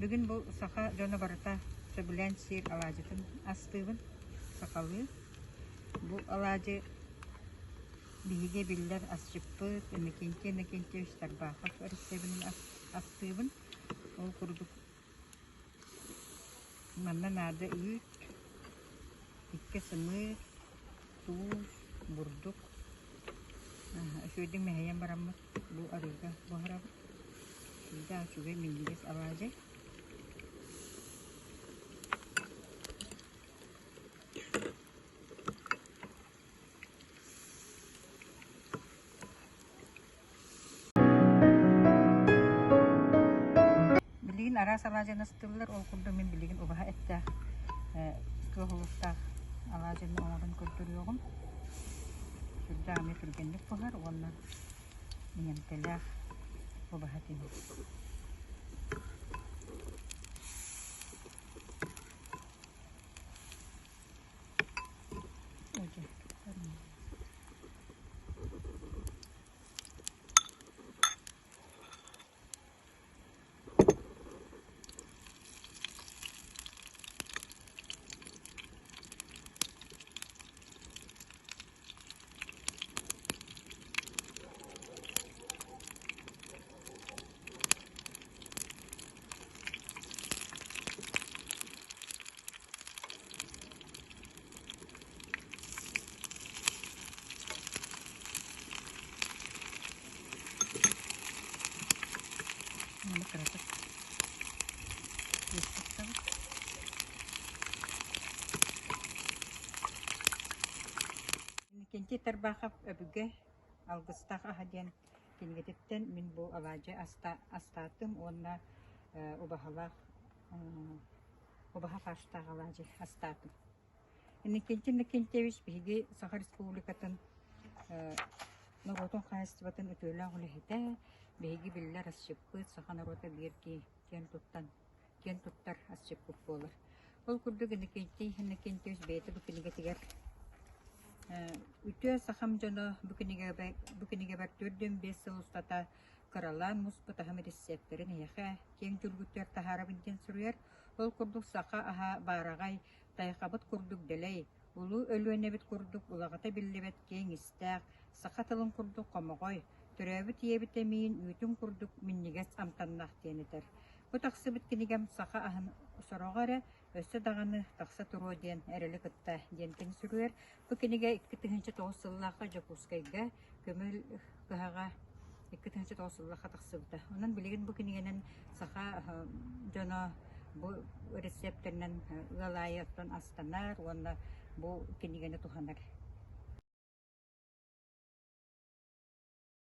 Бүгүн бу саха дьоно барыта сөбүлээн сиир алаадьытын астыыбын, сахалыы. Бу алаадьы биһиги биллэр асчыппыт Иннокентий Иннокентьевич Тарбахов рецебинэн астыыбын. Ол курдук манна наада үүт, икки сымыыт, туус, бурдук. Үчүгэйдик мэһийэн бараммыт бу арыыга буһарабыт. Сүрдээх үчүгэй минньигэс алаадьы. Билигин араас алаадьыны астыыллар, ол курдук мин билигин убаһа эттээх, кыаһылыктаах алаадьыны оҥорон көрдөрүөҕүм. Сүрдээх эмиэ түргэнник буһар уонна иҥэмтэлээх убаһа этин. Маны кыратык туттабыт. Иннокентий Тарбахов «Өбүгэ алгыстаах аһа» диэн кинигэтиттэн мин бу алаадьы астаатым уонна убаһалаах убаһа фарштаах алаадьы астаатым. Иннокентий Иннокентьевич биһиги Саха Республикатын норуотун хаһаайыстыбатын үтүөлээх үлэһитэ, биһиги биллэр асчыппыт, саха норуота биир киэн туттан киэн туттар асчыппыт буолар. Ол курдук Иннокентий Иннокентьевич бэйэтэ бу кинигэтигэр «Үтүө сахам дьоно бу кинигэбэр, бу кинигэбэр 45 сыл устата кыралаан муспут аһым ириссиэптэрин эһиэхэ киэҥ дьүлгүтүгэр таһаарабын» диэн суруйар. Ол курдук саха аһа баараҕай Тайҕабыт курдук дэлэй, улуу Өлүөнэбит курдук улаҕата биллибэт киэҥ истээх, саха тылын курдук хомоҕой, төрөөбүт ийэбит эмиийин үүтүн курдук минньигэс амтаннаах диэн этэр. Бу тахсыбыт кинигэм саха аһын сороҕо эрэ, өссө даҕаны тахса туруо диэн эрэли кытта диэн кини суруйар. Бу кинигэ 2009 сыллаахха Дьокуускайга Көмүл кыһаҕа 2009 сыллаахха тахсыбыта. Онон билигин бу кинигэнэн саха дьоно бу рецептэринэн ыал аайы оттон астанар уонна бу кинигэни туһанар.